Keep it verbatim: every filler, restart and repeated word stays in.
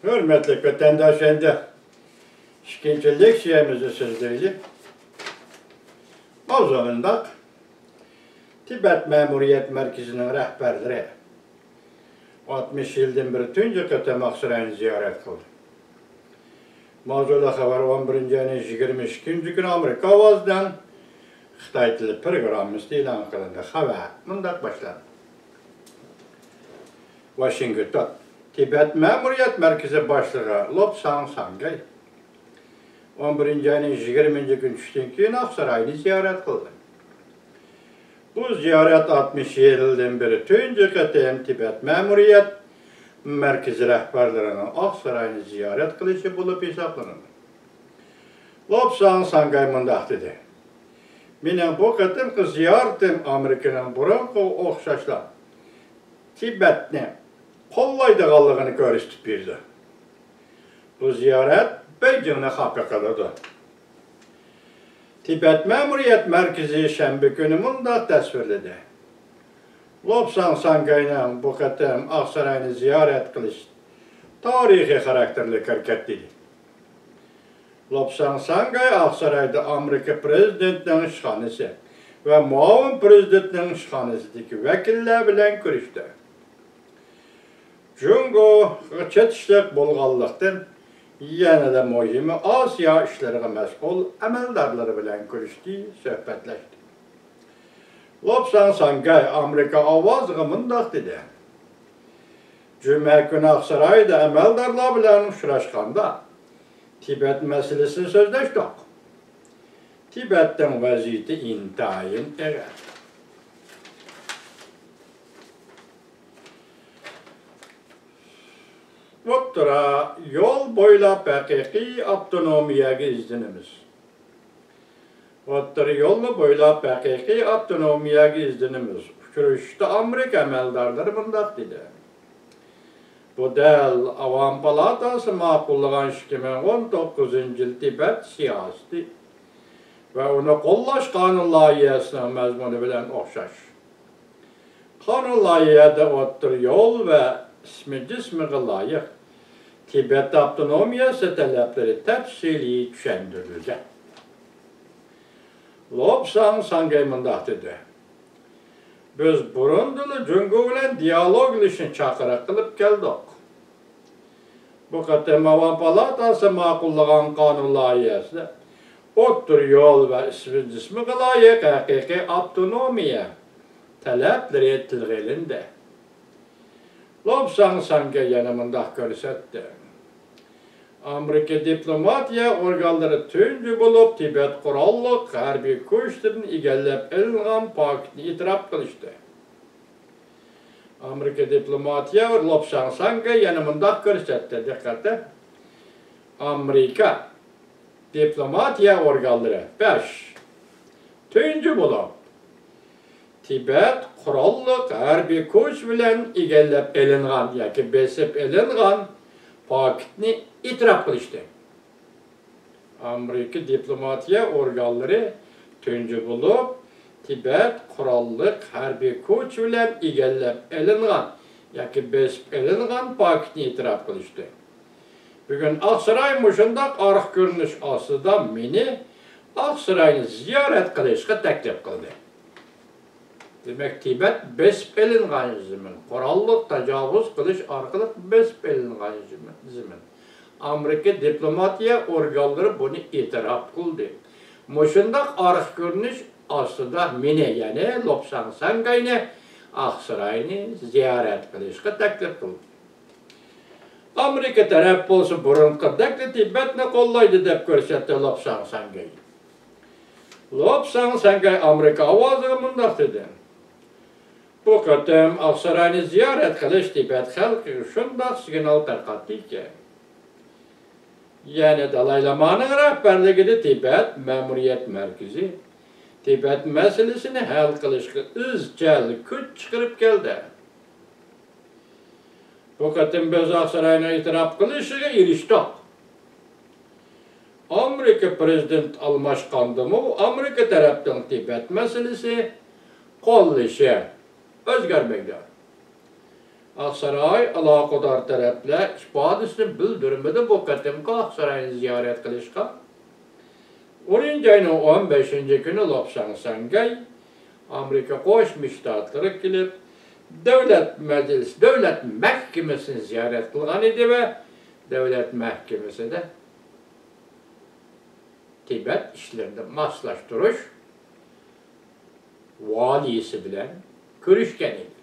ھۆرمەتلىك ۋەتەنداش، ئەمدى ئىككىنچى لېكسىيەمىزنى سۆزلەيلى. ماۋزۇ مۇنداق: تىبەت مەمۇرىيەت مەركىزىنىڭ رەھبەرلىرى ئاتمىش يىلدىن بېرى تۇنجى قېتىم ئاقساراينى زىيارەت قىلدى. ماۋزۇلۇق خەۋەر ئون بىرىنچى ئاينىڭ يىگىرمە ئىككىنچى كۈنى ئامېرىكا ئاۋازىنىڭ خىتاي تىلى پروگراممىسىدا ئېلان قىلىندى. خەۋەر مۇنداق باشلاندى. ۋاشىنگتون. تىبەت مەمۇرىيەت مەركىزى باشلىقى لوپساڭ ساڭگەي ئون بىرىنچى ئاينىڭ يىگىرمىنچى كۈنى چۈشتىن كېيىن ئاقساراينى زىيارەت قىلدى. بۇ زىيارەت ئاتمىش يىلدىن بېرى تۇنجى قېتىم تىبەت مەمۇرىيەت مەركىزى رەھبەرلىرىنىڭ ئاقساراينى زىيارەت قىلىشى بولۇپ ھېسابلىنىدۇ. لوپساڭ ساڭگەي مۇنداق دېدى: مېنىڭ بۇ قېتىمقى زىيارىتىم ئامېرىكىنىڭ بۇرۇنقىغا ئوخشاشلا تىبەتنى قوللايدىغانلىقىنى كۆرسىتىپ بېرىدۇ. بۇ زىيارەت بېيجىڭنى خاپا قىلىدۇ. تىبەت مەمۇرىيەت مەركىزى شەنبە كۈنى مۇنداق تەسۋىرلىدى: لوپساڭ ساڭگەينىڭ بۇ قېتىم ئاقساراينى زىيارەت قىلىشى تارىخىي خاراكتېرلىك ھەرىكەت، دېدى. لوپساڭ ساڭگەي ئاقسارايدا ئامېرىكا پىرېزىدېنتىنىڭ ئىشخانىسى ۋە مۇئاۋىن پىرېزىدېنتنىڭ ئىشخانىسىدىكى ۋەكىللەر بىلەن كۆرۈشتى. جۇڭگوغا چېتىشلىق بولغانلىقتىن، يەنىلا مۇھىمى ئاسىيا ئىشلىرىغا مەسئۇل ئەمەلدارلىرى بىلەن كۆرۈشتى، سۆھبەتلەشتى. لوپساڭ ساڭگەي ئامېرىكا ئاۋازىغا مۇنداق دېدى: جۈمە كۈنى ئاقسارايدا ئەمەلدارلار بىلەن ئۇچراشقاندا، تىبەت مەسىلىسىنى سۆزلەشتۇق. تىبەتنىڭ ۋەزىيىتى ئىنتايىن ئېغىر. ئوتتۇرا يول بويلاپ ھەقىقىي ئاپتونومىيەگە ئىزدىنىمىز. ئوتتۇرا يولنى بويلاپ ھەقىقىي ئاپتونومىيەگە ئىزدىنىمىز. ئۇچرىشىشتا ئامېرىكا ئەمەلدارلىرى مۇنداق دېدى: بۇ دەل ئاۋام پالاتاسى ماقۇللىغان ئىككى مىڭ ئون توققۇزىنچى يىل تىبەت سىياسىتى ۋە ئۇنى قوللاش قانۇن لايىھەسىنىڭ مەزمۇنى بىلەن ئوخشاش. قانۇن لايىھەدە ئوتتۇرا يول ۋە ئىسمى جىسمىغا لايىق تىبەت ئاپتونومىيەسى تەلەپلىرى تەپسىلىي چۈشەندۈرۈلگەن. لوپساڭ ساڭگەي مۇنداق دېدى: بىز بۇرۇندىلا جۇڭگو بىلەن دىيالوگلىشىشنى چاقىرىق قىلىپ كەلدۇق. بۇ قېتىم ئاۋام پالاتاسى ماقۇللىغان قانۇن لايىھەسىدە ئوتتۇرا يول ۋە ئىسمى جىسمىغا لايىق ھەقىقىي ئاپتونومىيە تەلەپلىرى تىلغا ئېلىندى. لوپساڭ ساڭگەي يەنە مۇنداق كۆرسەتتى: ئامېرىكا دىپلوماتىيە ئورگانلىرى تۇنجى بولۇپ تىبەت قوراللىق ھەربىي كۈچىدىن ئىگىلەپ ئېلىنغان پاكىتنى ئېتىراپ قىلىشتى. ئامېرىكا دىپلوماتىيە لوپساڭ ساڭگەي يەنە مۇنداق كۆرسەتتى، دىققەت! ئامېرىكا دىپلوماتىيە ئورگانلىرى بەش تۇنجى بولۇپ تىبەت قوراللىق ھەربىي كۈچ بىلەن ئىگىلەپ ئېلىنغان ياكى بېسىپ ئېلىنغان پاكىتنى ئېتىراپ قىلىشتى. ئامېرىكا دىپلوماتىيە ئورگانلىرى تۇنجى بولۇپ تىبەت قوراللىق ھەربىي كۈچ بىلەن ئىگىلەپ ئېلىنغان ياكى بېسىپ ئېلىنغان پاكىتنى ئېتىراپ قىلىشتى. بۈگۈن ئاقساراي مۇشۇنداق ئارقا كۆرۈنۈش ئاستىدا مېنى ئاقساراينى زىيارەت قىلىشقا تەكلىپ قىلدى. دېمەك، تىبەت بېسىپ ئېلىنغان زېمىن، قوراللىق تاجاۋۇز قىلىش ئارقىلىق بېسىپ ئېلىنغان زېمىن، زېمىن. ئامېرىكا دىپلوماتىيە ئورگانلىرى بۇنى ئېتىراپ قىلدى. مۇشۇنداق ئارقا كۆرۈنۈش ئاستىدا مېنى، يەنى لوپساڭ سەنگەينى ئاقساراينى زىيارەت قىلىشقا تەكلىپ قىلدى. ئامېرىكا تەرەپ بولسا بۇرۇنقىدەكلا تىبەتنى قوللايدۇ، دەپ كۆرسەتتى لوپساڭ سەنگەي. لوپساڭ سەنگەي ئامېرىكا ئاۋازىغا مۇنداق دېدى: بۇ قېتىم ئاقساراينى زىيارەت قىلىش تىبەت خەلقىگە شۇنداق سىگنال تارقاتتىكەن. يەنى دالاي لامانىڭ رەھبەرلىكىدە تىبەت مەمۇرىيەت مەركىزى تىبەت مەسىلىسىنى ھەل قىلىشقا ئىزچىل كۈچ چىقىرىپ كەلدى. بۇ قېتىم بىز ئاقساراينىڭ ئېتىراپ قىلىشىغا ئېرىشتۇق. ئامېرىكا پىرېزىدېنتى ئالماشقاندىمۇ ئامېرىكا تەرەپنىڭ تىبەت مەسىلىسى قوللىشى ئۆزگەرمەيدۇ. ئاقساراي ئالاقىدار تەرەپلەر ئىپادىسىنى بىلدۈرمىدى بۇ قېتىمقى ئاقساراينى زىيارەت قىلىشقا. ئونىنچى ئاينىڭ ئون بەشىنچى كۈنى لوپساڭ سەنگەي ئامېرىكا قوشما شتاتلىرىغا كېلىپ، دۆلەت مەجلىسى، دۆلەت مەھكىمىسىنى زىيارەت قىلغان ئىدى ۋە دۆلەت مەھكىمىسىدە تىبەت ئىشلىرىنى ماسلاشتۇرۇش ۋالىيسى بىلەن كۆرۈشكەن ئىدى.